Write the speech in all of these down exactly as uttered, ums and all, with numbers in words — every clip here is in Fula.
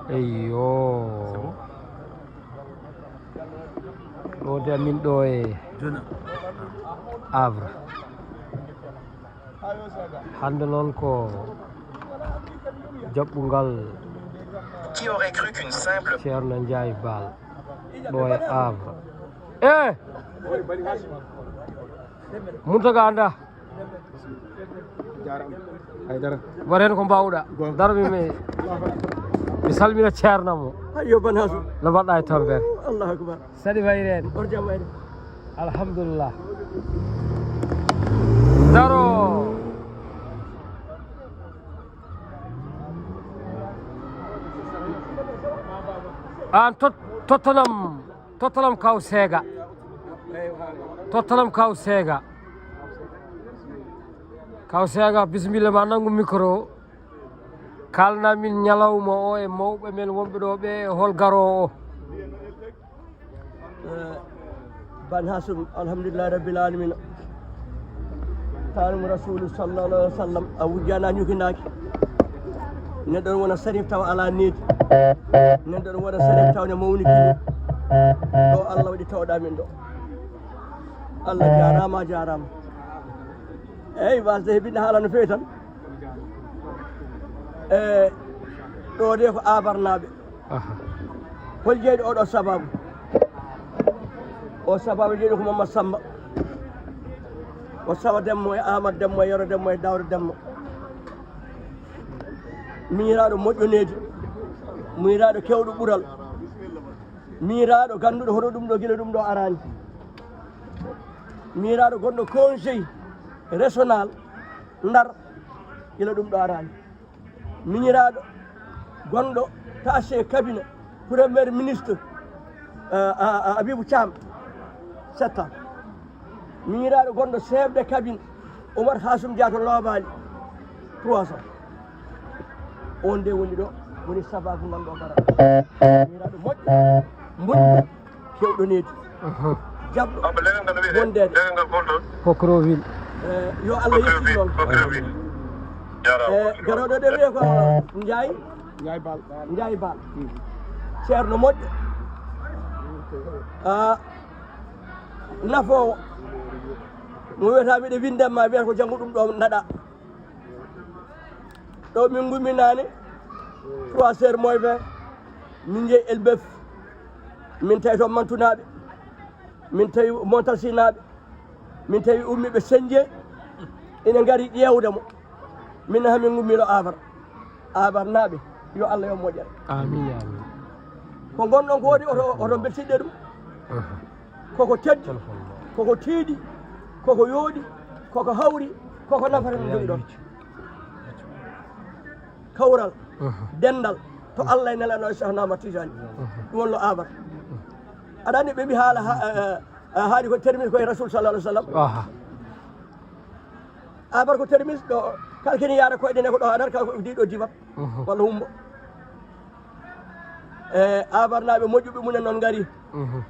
Eyyo. Ɗo de amin ɗo e Havre. Hannde noon ko jaɓɓungal Qui aurait cru qu'une simple Ceerno Njaay Baal ɗo e Havre. Eh! Muntaga anda. Jaaraama. Haydara. Mbaɗ heen ko mbaawɗa. Goonga. Daro mi, mi, mi salmina ceerno mo. Ayyo, Banasu. No mbaɗɗa e tampere? Allahu akbar. Saɗi wayreede. On jam wayre. Alhamdulillah. Daro. Aan tot-, tottanam, tottanam kaw Seega. Tottanam kaw Seega. Kaw Seega, bisimilla ma, nanngu micro o. Kaalna min ñalawma o e mawɓe men wonɓe ɗo ɓe, e hol garoowo o. Eh, Ban Hasum, alhamdulillahi rabbil alamina. Taanum Rasulu sallallahu alaihi wasallam, a wujjana ñukinaaki. Neɗɗo ɗon wona sarif tawa ala needi. Neɗɗo ɗon wona sarif tawa ne mawnikini. Ɗo Allah waɗi tawɗa min ɗo. Allah jaaraama, a jaaraama. Eyyi, wasde heɓinde haala no feewi tan. E ɗo de ko Abarnaaɓe. Aha. Hol jeyɗo oɗo sababu? O sababu jeyɗo ko Mamad Samba. O Sawa Demmo e Aamad Demmo e Yero Demmo e Dawro Demmo. Miñiraaɗo moƴƴo needi. Miñiraaɗo kewɗo ɓural. Miñiraaɗo gannduɗo hoto ɗum ɗo gila ɗum ɗo araani. Miñiraaɗo gonɗo conseil régional Ndar gila ɗum ɗo araani. Miñiraaɗo gonɗo tâche cabinet premier ministre, eh, a, a, Abibou Thiam, sept ans. Miñiraaɗo gonɗo chef de cabinet Oumar Hassoum Dia to Loobaali, trois ans. On de woni ɗo, woni sababu ngal ɗo gara. Miñiraaɗo moƴƴo, moƴƴo. Kewɗo needi. Aha. Jaɓɗo wondeede. Kokroville. Eh, yo Allah yettin noon. Eh, garooɗo de wiye ko Njaay. Njaay Baal. Njaay Baal. Ceerno moƴƴo. Ah, nafoowo. Mo wiyata mbiɗa winndam ma, wiyata ko janngo ɗum ɗo naɗa. Ɗo min ngummi naane, trois heures moins vingt, min njehi Elbeuf, min tawi toon Mantunaaɓe, min tawi Montalsinaaɓe, min tawi ummiiɓe Senje, ina ngari ƴeewde mo. Min ha min ngummiɗo Abar. Abarnaaɓe, yo Allah yo moƴƴere. Amin, amin. Ko ngonɗon ko waɗi oto, oto mbeltiɗe ɗum. Aha. Koko teddi, koko tiiɗi, koko yooɗi, koko hawri, koko nafata no jogi ɗon. Kawral, mhm, denndal, to Allah e Nelaaɗo e Cheikh Ahmad Tijani. Mhm. Ɗum wonno Abar. Aɗa anndi ɓe mbi haala ha, eh, eh, eh, haali ko termini koye Rasul sallallahu alaihi wasallam. Aha. Abar ko termini ɗo, kala kene yaara koyɗe ne ko ɗo haɗata, kala ko diɗo diwa. Mhm. Walla humbo. E Abarnaaɓe moƴƴuɓe mumen noon ngari. Mhm.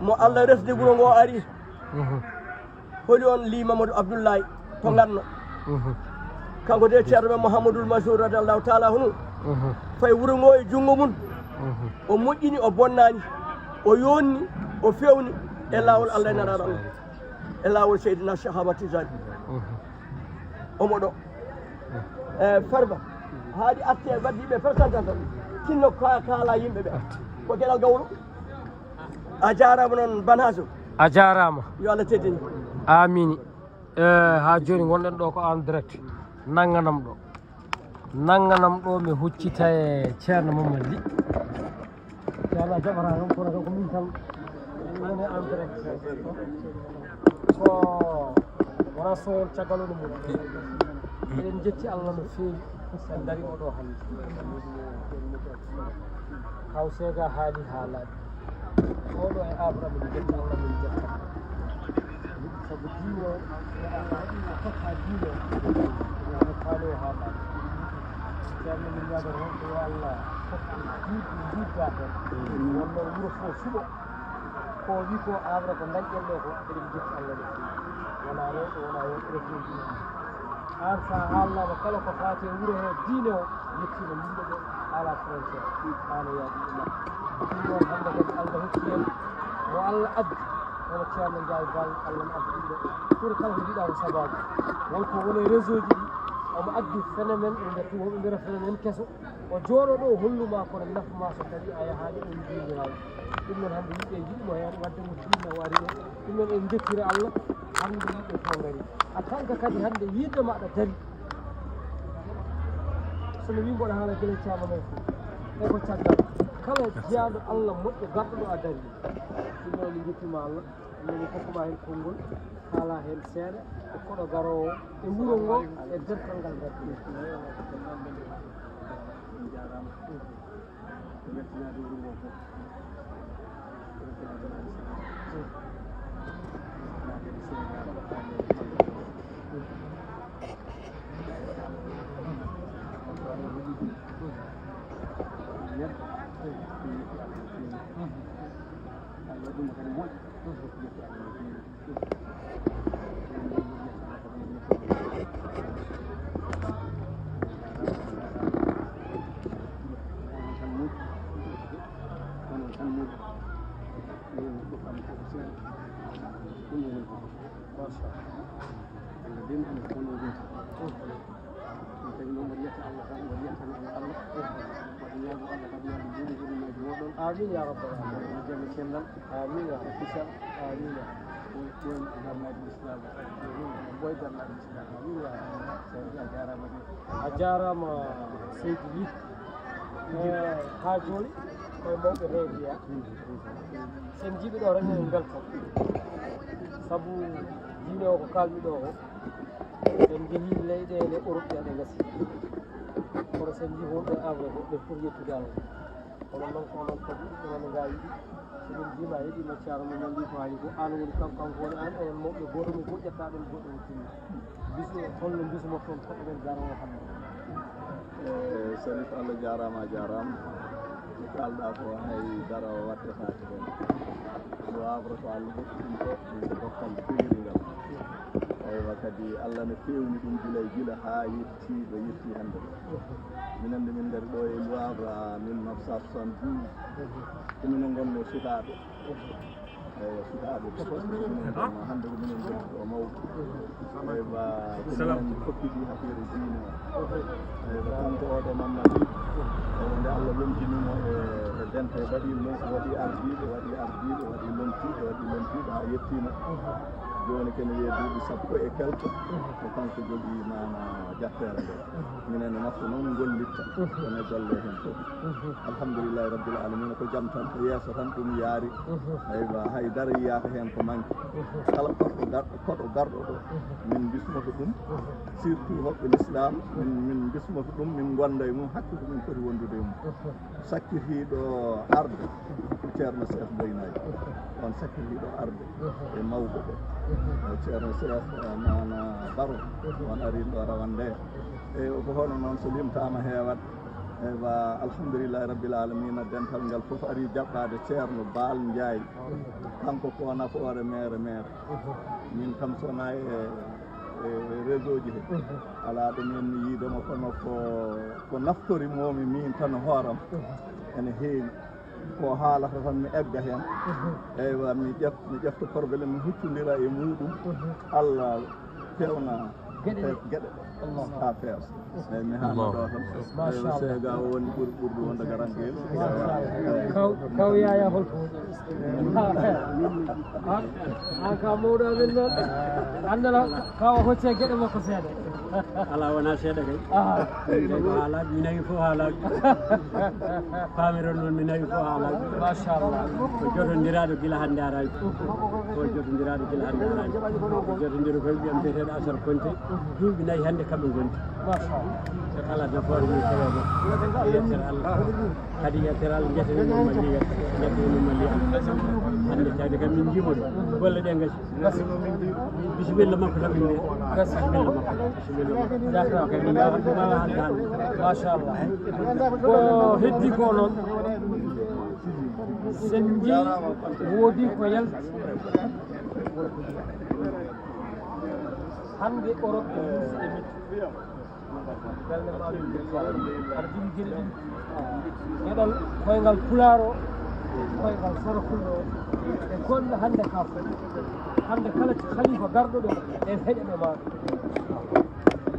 Mo Allah resdi wuro ngo ari. Mhm. Holi on Li Mamadou Abdoulaye to, mhm, Nganno. Mhm. Kanko de Ceerno men Mouhamadoul Mansour radiallahu taala anhu. Mhm. Fayi wuro ngo e junngo mum. Mhm. O moƴƴini, o bonnaani, o yonni, o fewni e laawol Allah e Nelaaɗo Allah. E laawol Seydina Cheikh Ahmad Tijani. Mhm. Omo ɗo. Mhm. E Farba, haaɗi arti e waddi ɓe présentation. Tinno ka-, kaala yimɓe ɓe. Arti. Ko geɗal gawlo. A jaaraama noon, Ban Haso. A jaaraama. Yo Allah teddin. Aamiin. E, haa jooni ngonɗen ɗo ko en direct. Nannganam ɗo. Nannganam ɗo mi huccita e Ceerno Mamad Ly. Ceerno a jaɓataa kam, kono kam ko min tan woni en direct. Ko wonaa sowol caggal o ɗum. Eɗen njetti Allah no feewi, en ndarii oɗo hannde. Kaw Seega haali haalaaji. Oɗo e Abraham min jetta Allah min jetta. Sabu diine o, ko tokka diine o. Ko faalo o haa ɓaade. Ceerno min ñaagata heen ko yo Allah hokku juutde njuutda heen. Wonno wuro fof suɓo. Ko wi ko Abra ko dañɗen ɗo ko eɗen jetti Allah ɗo. Wona rewɓe, wona yewɓe, eɗen jetti. Aan sa haalnaama kala ko faati e wuro he diine o. Yettiima yimɓe ɓe, alaa frontière, alaa yaadiiɓe maɓɓe. Ɗum noon, hannde kadi, Allah hokki en mo Allah addi, hono Ceerno Njaay Baal, Allah no addi ɗum ɗo. Pour kala ko mbiɗa ko sabaabu. Won ko woni e réseau ji ɗi, omo addi phénomène, ɓe mbiyata, woɓɓe mbiyata phénomène keso. O jooɗo ɗo, o hollu ma kono nafu ma so tawi a yahaani, on njiiloraani. Ɗum noon, hannde yimɓe njiɗi mo heen, wadde mo tinno o ari ɗo. Ɗum noon, en njettira Allah, hannde yimɓe fof ngari. A kanko kadi hannde yiide maɗa dari. So mi wii mboɗo haala gila caama men fof. E ko caggal. Kala jiyaaɗo Allah moƴƴo garɗo ɗo a dari. Ɗum noon, mi njettiima Allah. Ɗum noon, mi hokkuma heen konngol. Haala heen seeɗa. E koɗo garoowo. E wuro ngo. E dental ngal ngardi. Machallah. Ɗum noon, mboɗo yetta Allah tan, mboɗo yetta Allah. Mboɗo ñaago Allah kam, yo Allah juuɗe yurmaaji mooɗon. Amiin, ya rabbal aalamiin. Yo jam e cellal. Amiin, ya rabbal aalamiin. Amiin, ya rabbal aalamiin. Ɓooy, ɓooy darnaaji Islam. Ɓooy darnaaji Islam. Amiin, ya rabbal aalamiin. A jaaraama de. A jaaraama, Seydi Ly. Eh, haa jooni, koye mawɓe heewi jeyaa. So en njiiɓi ɗo tan, en mbelto. Sabu diine o ko kaalmi ɗo ko, en njehii leyɗeele Europe ɗe, ɗe ngasi. Kono so en njii wonɓe Havre ko, ɓe foti yettude Allah. Kono noon ko onon kadi, onon ngaawi. So min njiima heɗiima caaro mum, min mbi ko haali ko aan woni kanko, kanko woni aan, onon mawɓe gooto mo goƴƴataa ɗum, goɗɗo o tinni. Bisu, holno bisu mo toon toɓɓe men garoowo hannde? Eh, Serif, Allah jaaraama, a jaaraama. Ko kaalɗaa ko hay dara o waɗtataake heen. Ɗo Havre ko Allah hokki ɗum ko, ɗum ko dokkal jogiringal. Eywa, kadi Allah ne feewni ɗum gila e gila haa yetti ɗo yetti hannde ɗo. Minen nde min ngari ɗo e Le Havre, en mille neuf cent soixante-douze, ko minen ngonnoo sukaaɓe. Eywa, sukaaɓe fof, minen ngonnoo, hannde ko minen ngoni ɗo mawɓe. Eywa, ko minen kokkiti affaire diine o. Eywa, kanko oɗo Mamma Ly, eywa, nde Allah lontini mo e, e dental, waɗi lon-, waɗi ardiiɓe, waɗi ardiiɓe, waɗi lontiiɓe, waɗi lontiiɓe haa yettiima. Jooni kene wiyee duuɓi sappo e quelque, ko kanko jogii maana jatteere nde. Minen e makko noon ngollitta, kono e golle heen fof. Alhamdulillahi Rabbil Alamina, ko jam tan, ko yeeso tan ɗum yaari. Eywa, hay dara yiyaaka heen ko manki. Kala koɗɗo gar-, koɗo garɗo ɗo, min mbismoto ɗum, surtout hoɓɓe l'islam, min, min mbismoto ɗum, min ngonda e mum, hakke ko min poti wondude e mum. Sakkitiiɗo arde ko Ceerno Seex Boy Naay. On sakkitiiɗo arde e mawɓe ɓe. Ceerno Seex, eh, Maana Baro, on arii ɗo rawande. E ko hono noon so limtaama heewat. Eywa, alhamdulillahi rabbil alamina, dental ngal fof arii jaɓɓaade Ceerno Baal Njaay. Kanko ko nafoore meere meere. Min kam so wonaa e, e réseau ji he, alaa ɗo min mi yiidoma, kono ko, ko naftori moomi min tan hooram. Ene heewi. Ko haalata tan mi egga heen. Eywa, mi ƴef-, mi ƴefta problème, mi huccondira e muuɗum. Allah fewna geɗe ɗe. Geɗe ɗe. Allah. Haa feewa. Eyi, mi haala ɗo tan. Machallah. Eyi, seega o woni ɓur-, ɓurɗo wonde garanteel. Machallah. Kaw, kaw Yaya holko woni? Ha, ha, ha, ka mawɗo amen noon. Anndanaa, kaw o hocce geɗe makko seeɗa. Alaa, wonaa seeɗa kay. Aha. Eyi, ko haalaaki, mi nawi fof haalaaki. Paamiron noon, mi nawi fof haalaaki. Machallah. Ko jotondiraaɗo gila hannde araani. Ko jotondiraaɗo gila hannde araani. Ko jotondiro koye ɓiyam biyeteeɗo Asar Konte. Duuɓi nayi hannde kamɓe ngoni. Machallah. Ɓe kala nafoore mum tawa mo. Yettere Allah. Kadi yettere Allah, njettanee mum malli, njettanee mum malli Allah. Hannde tawde kam min njiima ɗum. Golle ɗe ngasi. Bisimilla makko tan min mbiya. Bisimilla makko. Bisimilla makko. Jaaraama kay, min mbawa, min mbawa haalde hannde. Machallah. Ko heddi ko noon, so en njii woodi ko yalti. Hannde Europe e Russie e Méditerranée. Galle ma ɗum, aɗa jogii geɗe ɗiɗi. Geɗal koyngal Pulaar o, koyngal Sarakuuɗo o. E gonɗo hannde ka fof. Hannde kala khalifa garɗo ɗo, en heɗe ɗo ma ɗum.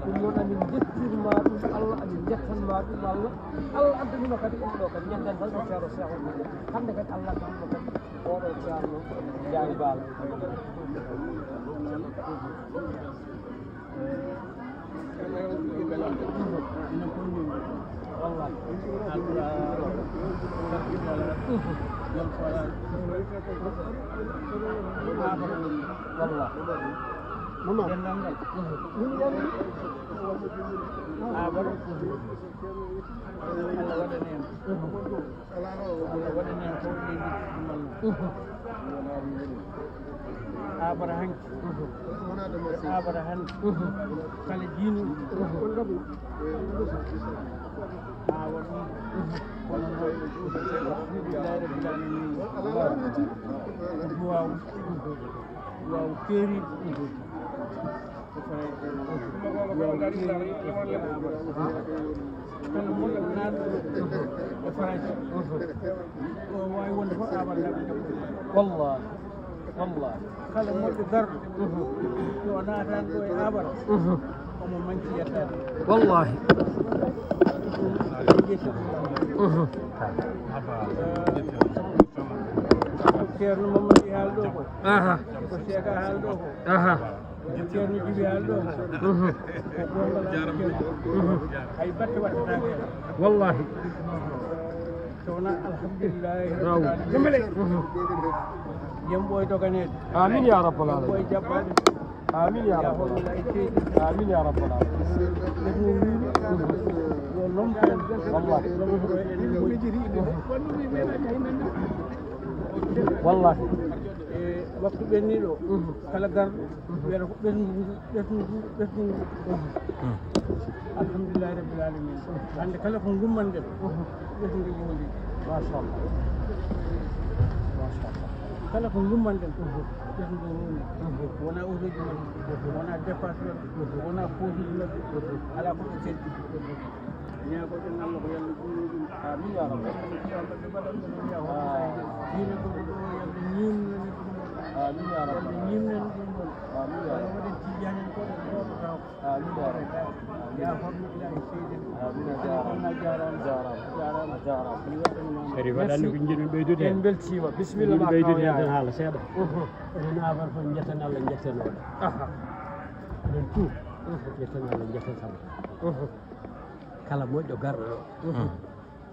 Ɗum noon amin njettirma ɗum Allah, amin njettanma ɗum Allah. Allah addani ma kadi ɗum ɗo kadi ñanden tan ko Ceerno Seex Umar. Hannde kadi Allah addani ma kadi oɗo Ceerno Njaay Baal. Aabata hanki. Aabata hanki. Kala jiinu. Awa ɗum. Kono noon, alhamdulillahi rabbil alamin. Duwaaw. Duwaaw keeri. Kala moƴƴo naatɗo e Farayse, o waawi wonde fof Aabata naɓi. Wallahi, wallahi. Kala moƴƴo garɗo, so o naataani ɗo e Aabata, omo manki yettaade. Wallahi. Ɗum, en njetti ɗum. Ceerno Mamadi haali ɗo ko. Aha. Ko Seeka haali ɗo ko. Aha. Ceerno Jibi haali ɗo ko. Mhm. Ko gongal Ceerno. Mhm. Hay batte waɗataake heen. Wallahi. So wonaa alhamdulillahi. Raw. Rabbil alamin. Mhm. Yem ɓooy doganeede. Amin ya rabbal alamin. Yem ɓooy jabbaade. Amin ya rabbal alamin. Amin ya rabbal alamin. Ɓe ɗum wiini. Yo lomto en. Wallahi. Lomto en. Wallahi. E waktu ɓenniiɗo, kala garɗo, wiyata ko ɓesngu ngu, ɓesngu ngu, ɓesngu ngu. Alhamdulillahi rabbil alamin. Hannde kala ko ngummanɗen, ɓesngu ngu wondi. Machallah. Machallah. Kala ko ngummanɗen, ɓesngu ngu wondi. Wona otoji maɓɓe, wona dépasse maɓɓe, wona posuji maɓɓe, alaa ko ɓe keddi. Ñaagoɗen Allah ko Yalla juutnu ɗum. Amin ya rabbal alamin. Diine ko ɗo Yalla ñiimnani ɗum. Amin ya rabbal alamin. Ñiimnani ɗum ɗon. Amin ya rabbal alamin. Waɗen Tijaan en ko ɗo ɗo ɗo. Amin ya rabbal alamin. Ya hormita e seydi en. Amin a jaaraama. A jaaraama. Jaaraama. Jaaraama. Jaaraama. Mi weltanima. Seri waɗani ko jiɗmi ɓeydude. En beltiima. Bismillah ma ɓeydude kaw tan yaaya. Haala seeɗa. Mhm. Enen Aabata fof njetten Allah njetten oɗo. Aha. Enen tout. Mhm. Njetten Allah njetten sama. Mhm. Kala moƴƴo garɗo ɗo. Mhm.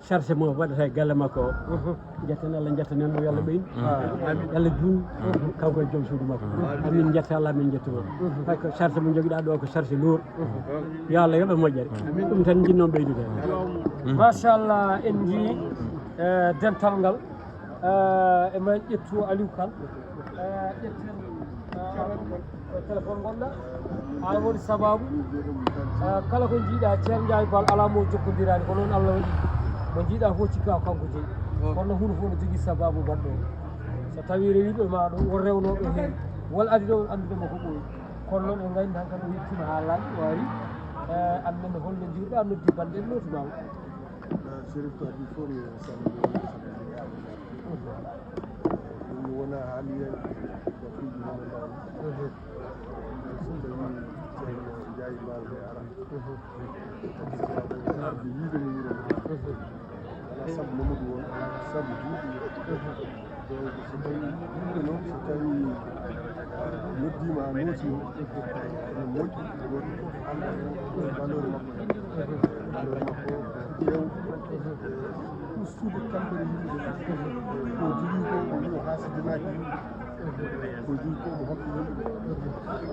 Charge mo waɗata e galle makko o. Mhm. Njetten Allah, njettanen mo, yo Allah ɓeydu. Mhm. Amin. Yo Allah juutnu. Mhm. Kanko e joom suudu makko. Mhm. Amin njetta Allah, amin njettuma. Mhm. Hay ko charge mo jogiɗa ɗo ko charge lourd. Mhm. Yo Allah yoɓe moƴƴere. Amin. Ɗum tan jinno ɓeydude. Mhm. Machallah, en njii, eh, dental ngal. Eh, e ma ƴettu Aliou Kane. Eh, ƴetten, eh, téléphone gonɗa. An woni sababu. Eh, kala ko jiiɗa, Ceerno Njaay Baal, alaa mo jokkondirani, ko noon Allah waɗi. Mo jiiɗa fof cikka ko kanko jeyi. Kono huɗo fof no jogii sababu mbaɗɗo. So tawi rewiɗo e ma ɗo, won rewnoɓe heewi. Won adi ɗo, on anndude mo ko ɓooyi. Kono noon en ngayni tan kadi o yettima ha laaɓi, o ari. Eh, an men holno jiiɗa, noddi bande, en nootuma. Ah, Chérif, ko adii fof mi salmini, mi salmini. Ɗum wona haali heen ko piiji wonanɗa ɗum. So tawi Ceerno Njaay Baal ɓe ara. Arde yiide mo wuro ngo. Alaa sabu Mamadou won, alaa sabu juuɗe. Donc, so tawi yimɓe noon, so tawi noddiima, a nootiima, ene moƴƴi, gooto fof annda heen valeur makko heen. Valeur makko ko feew, ustude tampere yimɓe. Ko jogii ko, ko wuro haasidinaaki yimɓe. Ko jogii ko, mo hokki yimɓe.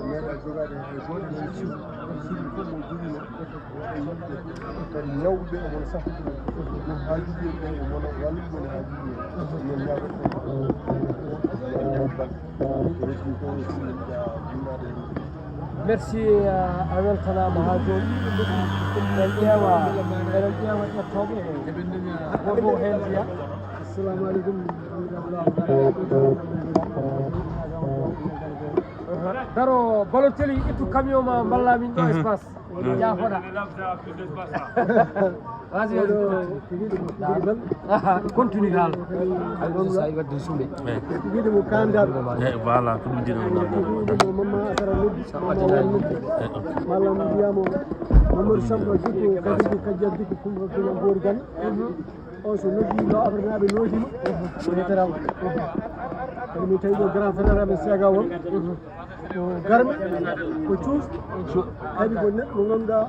Meeɗa jogaade hay gooto heen sirri. Sirri fof mo jogii o, kadi ñawɓe ɓe omo safrita ɓe. Ɗum haajuji en ɓe, omo wallude ɓe haajuji en. Min ñaagoto. Merci, eh, a weltanaama haa jooni. Eɗen ƴeewa, eɗen ƴeewa ƴettooɓe. Gooto heen mbiya. Assalamu aleykum. Daro Balotelli, ittu camion ma, mballa min ɗo espace. Jaafoɗa. Vas-y, vas-y, continue. Aha, continue haala. Ay, ko sa, ay, wadde sumbe. Wiide mo kaandaɗo. Eh, voilà, ko ɗum jino. Wiide mo Mamma Asara noddi. Mamma Wali noddi. Walla mbiyamo Mamadou Samba Diko, Kadidi Kajal Diko, Kumba Kumba Bori Gane. On so noddi lo afrinaaɓe noddima, o yetara mo. Kono min tawi ɗo grand frère amen Sega on, ko garme, ko cuus, kadi ko neɗɗo mo ngannduɗaa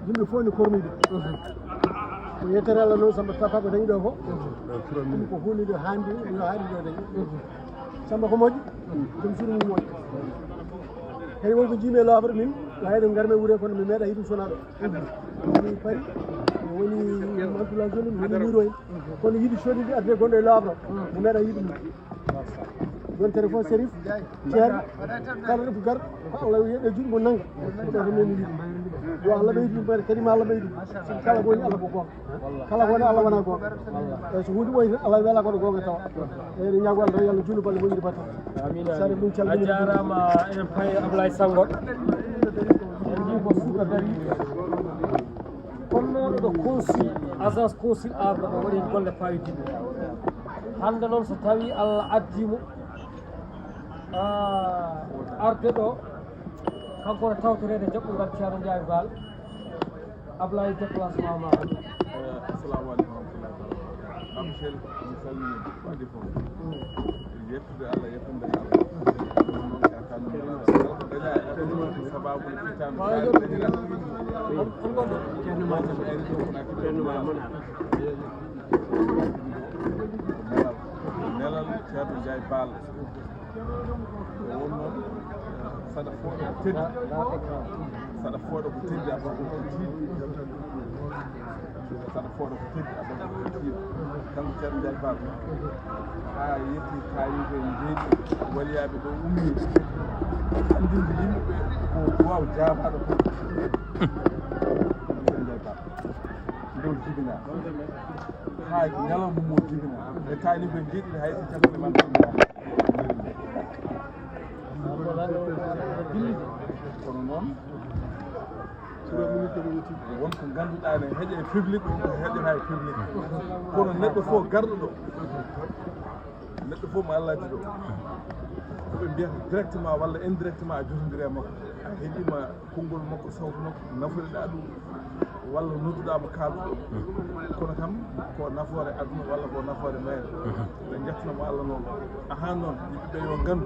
yimɓe fof ne kormi ɗum. Ko yettere Allah noon, Samba Tata ko dañi ɗo fof, ɗum ko hunde nde haandi, no haandi ɗo dañi. Samba ko moƴƴi, ɗum suru mum moƴƴi. Kadi wonko jiimi e lofre min, wayde ngarmi wure kono mi meeɗa yiɗum sona ɗo. Mi pari, mi woni Abdoulaye Zone, mi woni Miro en. Kono yiɗi sodide arde gonɗo e lofre, mi meeɗa yiɗum. Yontere fof Serif, Ceerno, kala refu garɗo, ko Allah yeɗɗo juɗe mo nanga. Ɗo ko min yiɗi. Yo Allah ɓeydu ɗum, kadi ma Allah ɓeydu. Kala ko woni Allah ko goonga. Kala ko woni Allah wona goonga. Eyyi, so huunde ɓooyi tan, Allah weela ko ɗo goonga tawa. Eyyi, eɗen ñaago Allah tan, yo Allah juulu balle moƴƴude batte. Amina. Sare ɗum calmini. A jaaraama, eɗen paye Ablaye Sango. En mbiyii ko suka dari. Konnooɗo ɗo consul, agence consul arɗo ɗo waɗi golle paawidiiɗe. Hannde noon so tawii Allah addii mo, ah, arde ɗo, kanko no tawtoreede jaɓɓungal Ceerno Njaay Baal. Ablaye, déplacement ma. Eh, assalamu aleykum wa rahmatullahi taala. Pape Michel, mi salmini waɗi fof. Yettude Allah, yettude Allah. Ɗum noon, yaakaar no mbiɗa, kala ko daña e aduna, ko sababu no fittaandu kaari dañira. Ceerno ma, ceerno ma, ceerno ma. Nelal, Nelal Ceerno Njaay Baal. Ko wonno saɗa fooɗa ko teddi. Saɗa fooɗa ko teddi, a bako ko tiiɗi. Saɗa fooɗa ko teddi, a bako ko tiiɗi. Kanko Ceerno Njaay Baal. Haa yetti kaari ko en jeeɗi waliyaaɓe ɗo ummi. Anndinde yimɓe ɓe ko duwaaw jaabaɗo ko. Ceerno Njaay Baal. Ndew jibinaa. Haa ñalawma mo jibinaa. E kaani ko en jeeɗi hay so cakkiri man. Kono noon, won ko ngannduɗaa ne heƴa e public, won ko heƴata e public. Kono neɗɗo fof garɗo ɗo, neɗɗo fof mo Allah addi ɗo, ko ɓe mbiyata directement walla indirectement a jotondiri e makko. A heɗima konngol makko, sawtu makko, naforeɗaa ɗum, walla nodduɗaa mo kaalɗo ɗum. Kono kam, ko nafoore aduna walla ko nafoore mayre. Ɓe njettana mo Allah noon. Ahan noon, yimɓe ɓe yo nganndu,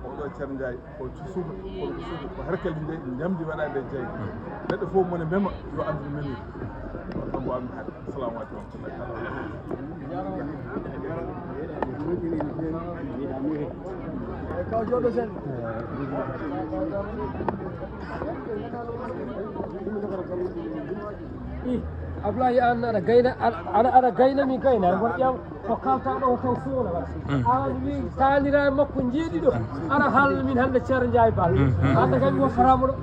oɗo Ceerno Njaay, ko suka, kono ko suka, ko harkalli njaay, njamndi waɗaande e jaayi. Neɗɗo fof mo ne mema, yo anndu no memi. Ɗum tan mbaawmi haalde. Assalamu aleykum wa rahmatullahi taala wa barakatuh. Kaw jooɗo sen. Ih, Ablaye, an aɗa gayna, aɗa, aɗa gayna mi gayna, ngon ƴam ko kalta ɗo taw suuna wala. An wi taanira e makko jeeɗiɗo, aɗa haalna min hannde Ceerno Njaay Baal. Hannde kadi woffatama ɗo.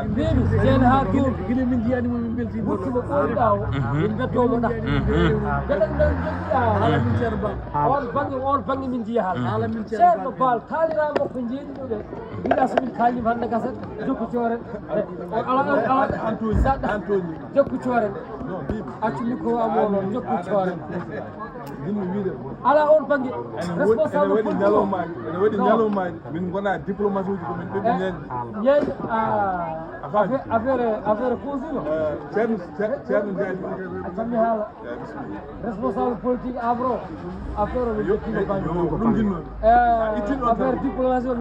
Mbiimi, jeena haa dow. Gila min jiyani mo min belti. Wuttumo ɓooyɗa o, min beddomo ɗa. Gaɗan ɗan joɗɗiɗa. Ala min Ceerno Baal. On bannge, on bannge min njiya haala. Ala min Ceerno Baal. Ceerno Baal, taanira makko jeeɗiɗo ɓe. Mbiɗa so min kaalima hannde gasat, jokku cooren. O ala, ala, ala. Antoni, saɗɗa. Antoni. Jokku cooren. Non, mbiimi. Accu micro am o noon, jokku cooren. Jinmi wiide. Ala on bannge. Ene woodi, ene responsable waɗi politique o. Ñalawmaaji, ene waɗi ñalawmaaji. Min ngona diplomatie uji ko min ɓe ñeeñi. Ñeeñi, ah, affaire, affaire, affaire consul o. Eh, Ceerno, Ceerno, Ceerno Njaay. A tammi haala. Eh, bismillah. Responsable politique afro. Affaire o min jokki mo bannge. Yo, ko ɗum jinnomi. Eh, affaire diplomatie o.